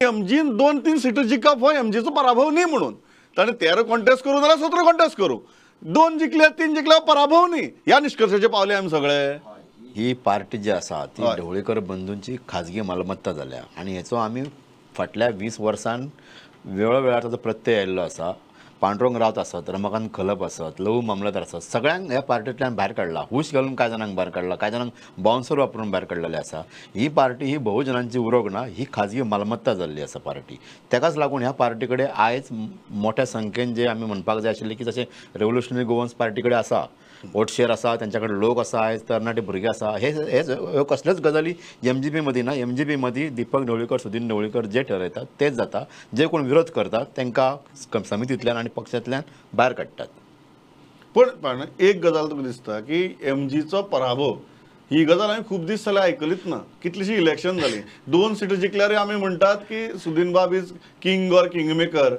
एमजीन 2-3 सीटो जिखप हो एमजीचो पराभव न्ही म्हणून ताणें 13 कॉन्टेस्ट करूं जाल्यार 17 कॉन्टेस्ट करूं, 2 जिखल्या 3 जिखल्या पराभव न्ही ह्या निश्कर्शाचे पावले आमी सगळे. ही पार्टी जी आसा ती ढवळीकर बंधूंची खाजगी मालमत्ता जाल्या आनी हेचो आमी फाटल्या 20 वर्सान वेळोवेळार ताचो प्रत्यय आयिल्लो आसा. पांडुरंग रावत आसत, रमाकांत खलप आसत, लवू मामलदार आसत, सगळ्यांक ह्या पार्टींतल्यान भायर काडला. हुश घालून कांय जाणांक भायर काडला, कांय जाणांक बाउन्सर वापरून भायर काडलेले आसा. ही पार्टी ही बहुजनांची उरोंक ना, ही खाजगी मालमत्ता जाल्ली आसा पार्टी. ताकाच लागून ह्या पार्टी कडेन आयज मोठ्या संख्येन जे आमी म्हणपाक जाय आशिल्लें की जशें रेव्होल्युशनरी गोवन्स पार्टी कडेन आसा, वोट शेअर आसा, तेंच्या कडेन लोक आसा, आयज तरणाटे भुरगे आसा. हे ह्यो कसल्योच गजाली एमजीपी मदीं ना. एमजीपी मदीं दीपक ढवळीकर, सुदीन ढवळीकर जे ठरयतात तेच जाता. जे कोण विरोध करतात तांकां समितींतल्यान आनी पक्षांतल्यान भायर काडटात. पण एक गजाल तुका दिसता की एमजीचो पराभव ही गजाल हांवें खूब दीस जाले आयकलीच ना. कितलीशी इलेक्शन जाली, 2 सीटो जिखल्यार आमी म्हणटात की सुदीन बाब is king or king maker,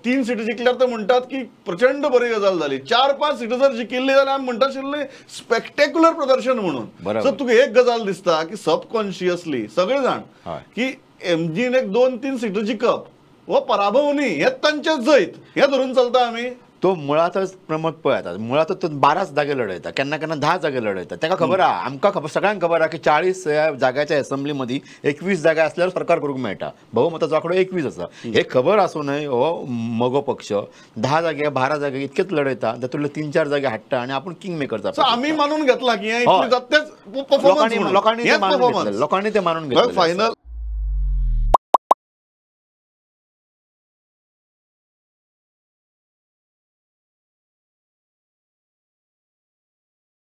3 सीटो जिखल्यार तर म्हणटात की प्रचंड बरी गजाल जाली, 4-5 सीटो जर जिखिल्ली जाल्यार आमी म्हणटा आशिल्ले स्पेक्टेक्युलर प्रदर्शन म्हणून. सो तुका एक गजाल दिसता की सबकॉन्शियसली सगळे जाण की एमजीन एक 2-3 सीटो जिखप हो पराभव न्ही, हें तांचें जैत हें धरून चलता आमी. तो मुळातच प्रमोद पळय आतां मुळातच तो 12 जागे लढयता, केन्ना केन्ना 10 जागे लढयता. ताका खबर आहा, आमकां खबर, सगळ्यांक खबर आहा की 40 जाग्याच्या एसेंब्ली मदीं 21 जागा आसल्यार सरकार करूंक मेळटा. बहुमताचो आंकडो 21 आसा. हे खबर आसूनय हो मगो पक्ष 10 जागे 12 जागे इतकेच लढयता, तातूंतले 3-4 जागे हाडटा आनी आपूण किंग मेकर जाता. आमी मानून घेतला की लोकांनी ते मानून घेतलं, लोकांनी ते मानून घेतलं. फायनल.